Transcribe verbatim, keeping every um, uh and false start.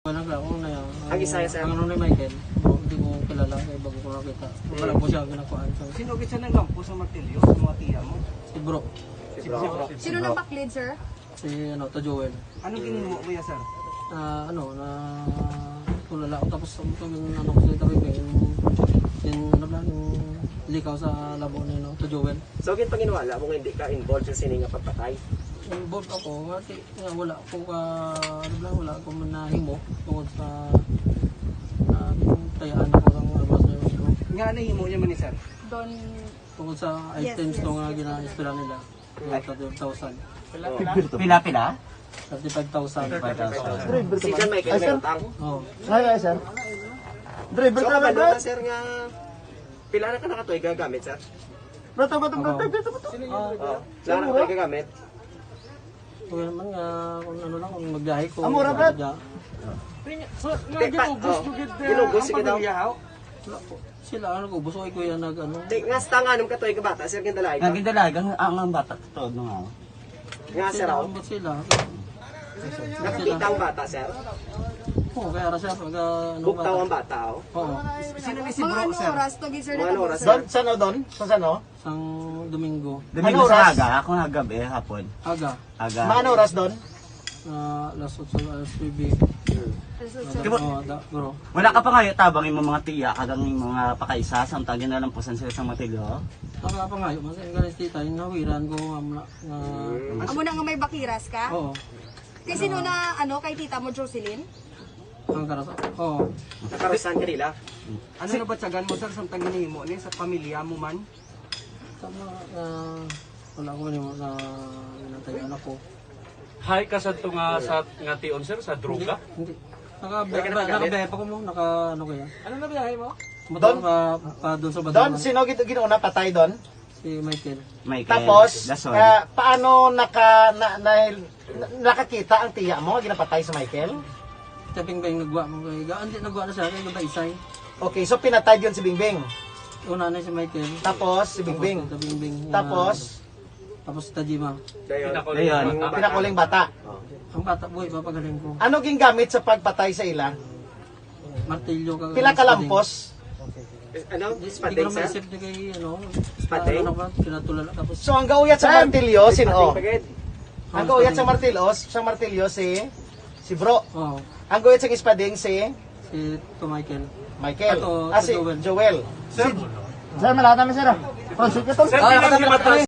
Wala lang ako na yan. Ang isa, sir? Ang ano ni Michael, bro, hindi ko kilala, kaya bago ko nakita. Wala po siya ginakuhaan. So, Sino gid siya naglampo sa martilyo sa mga tiya mo? Si bro, Si bro. Sino nagbaklid, sir? Si ano, to Joel. Ano ginhimo mo ya, sir? Na ano, na tulala ako tapos ang ito yung ano ko sa tabi ko, yung, yung ano ba, yung likaw sa labo ni no, to Joel. So, ginpanghinwala mo nga hindi ka involved sa sini nga pagpatay? Involved ako, kasi nga wala ko ka, ano ba, wala ko man nahimo tungod sa uh, tayaan ko ng ano sa yung Nga ano himo niya man ni, sir? Don. Tungod sa Yes, items yes, to nga yes, gina-istorya nila. Yung thirty-five thousand. Oh. Pila, pila? Thirty-five thousand. Thirty-five thousand. Si John Michael may utang? Oh. Ay, ay, sir. Dre, So, kabalo ka, sir, nga pila na ka nakatuig gagamit, sir? Bro, tama, tama, Ako. tama, tama, tama. Ah, Oh, pila na nakatuig gagamit? Kung naman nga, kung ano lang, kung magbiyahe ko. Amo ra, Brad. Magbiyahe. Nga Teka, ginugos oh. mo gid Ginugos, ang sige daw. pamilya, ho? Wala po. Sila, ano ko, buso ko yan nag, ano. Di, nga sa tanganong katuig bata, sir, yung dalaga? Ang gindalaga, ang, ang bata, totoo nga. Nga, sir, oh. Ambot sila. Nakakita ang bata, sir? Oo, kaya ra siya, pag, ah, ano, Buktaw ang bata, oh. Oo. Sino ni si Mga bro, ano sir? Oras to, gid, sir, Mga ano oras, sir? Don, saan o, Don? Sa sano? Sang Domingo. Domingo Ano sa oras? aga, ako nga gabi, hapon. Aga. Aga. Mga ano oras, Don? Ah, alas otso, alas nuebe. Alas Alas otso. Di ba- oh, da, bro. Wala ka pa ngayo tabang yung mga tiya, kag ang mga pakaisa, samtang ginalampusan sila sa martilyo? Nakapangayo man sa galing tita, yung nawiran ko nga muna nga Amo na nga may bakiras ka? Oo. Kay sino na, ano, kay tita mo, Jocelyn? Ang karasa. Oo. Nakarusan ka nila? Ano na ba tiyagan mo, sir, samtang ginahimo ni sa pamilya mo man? Tama, ah, wala ko nimo na inantay anak ko. Hay ka sa to nga sa nga tion, sir, sa droga? Hindi. Naka Wala ka nakagamit? nakabiyahe pa ko mo, naka ano kaya? Ano na biyahe mo? Motor pa, pa doon sa Badongan. Don, sino gid ginauna patay, Don? Si Michael. Michael. Tapos, Dason. ah, paano naka, na, na, na- nakakita ang tiya mo nga ginapatay si Michael? Taping ba yung nagwa mo kay ga? Hindi, nagwa na siya kay ba isay. Okay, so pinatay yun si Bingbing. Una na si Michael. Tapos, si Bingbing. Tapos, Bingbing. Tapos, Tapos si Tajima. Dayon. Dayon. Pinakuling bata. Ang bata, buhay pa pagaling ko. Ano gingamit sa pagpatay sa ila? Martilyo ka. Pila ka lampos? Ano? Hindi, hindi ko Spading, na sir? maisip di kay, ano, Spading? ano ba, pinatulala. Tapos, So, ang gauyat sa martilyo, sino? Pagid. Ang gauyat sa martilyo, sa martilyo si si Bro. oh, Ang gauyat sa ispading si si to Michael. Michael. Ato, Ah, si si Joel. Joel. Sir, Sir, malata mi, sir. Proceed ka, tol. Sir, pila ang gimatay,